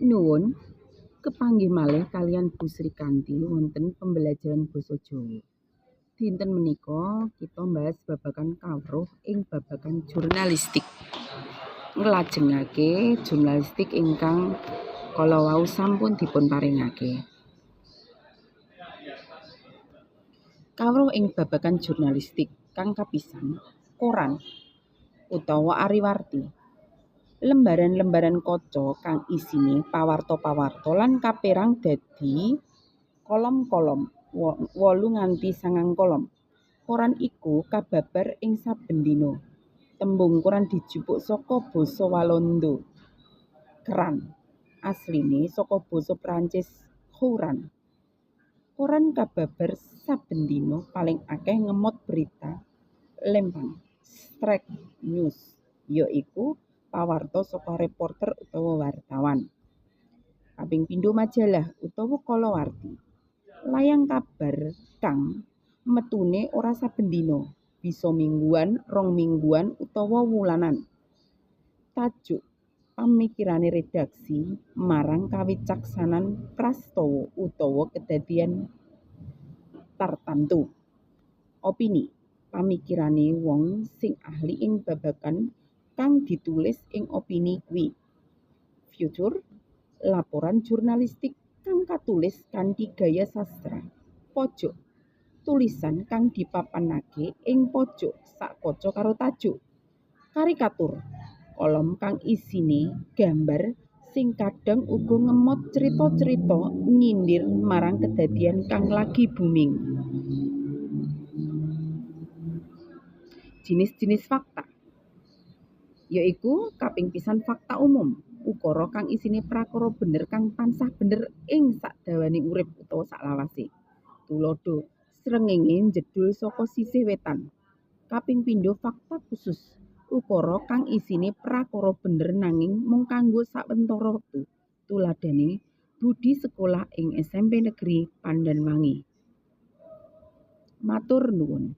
Nuwun, kepanggih malih kaliyan Bu Srikanti wonten pembelajaran basa Jawa. Dinten menika kita mbahas babagan kawruh ing babagan jurnalistik. Nglajengake jurnalistik ingkang kala wau sampun dipun paringake. Kawruh ing babagan jurnalistik kang kapisan koran utawa ariwarti. Lembaran-lembaran kaca kang isine pawarta-pawarta lan kaperang dadi kolom-kolom 8 nganti 9 kolom. Koran iku kababar ing saben dina. Tembung koran dijupuk saka basa Walanda krant, asline saka basa Perancis courant. Koran kababar saben dina paling akeh ngemot berita lempang (straight news), yaiku pawarta saka reporter utawa wartawan. Kaping pindho majalah utawa kalawarti. Layang kabar kang metune ora saben dina, bisa mingguan, rong mingguan utawa wulanan. Tajuk pamikirane redaksi marang kawicaksanan prastawa utawa kedadian tartamtu. Opini pamikirane wong sing ahli ing babagan kang ditulis ing opini kuwi. Feature laporan jurnalistik kang katulis kanthi gaya sastra. Pojok tulisan kang dipapanake ing pojok sakaca karo tajuk. Karikatur kolom kang isine gambar sing kadang uga ngemot crita-crita nyindir marang kedadian kang lagi booming. Jinis-jinis fakta yaiku kaping pisan fakta umum, ukara kang isine prakara bener kang tansah bener ing sakdawane urip utawa saklawase. Tuladha, srengenge njedhul saka sisih wetan. Kaping pindho fakta khusus, ukara kang isine prakara bener nanging mung kanggo sawetara wektu. Tuladhane, Budi sekolah ing SMP Negeri Pandanwangi. Matur nuwun.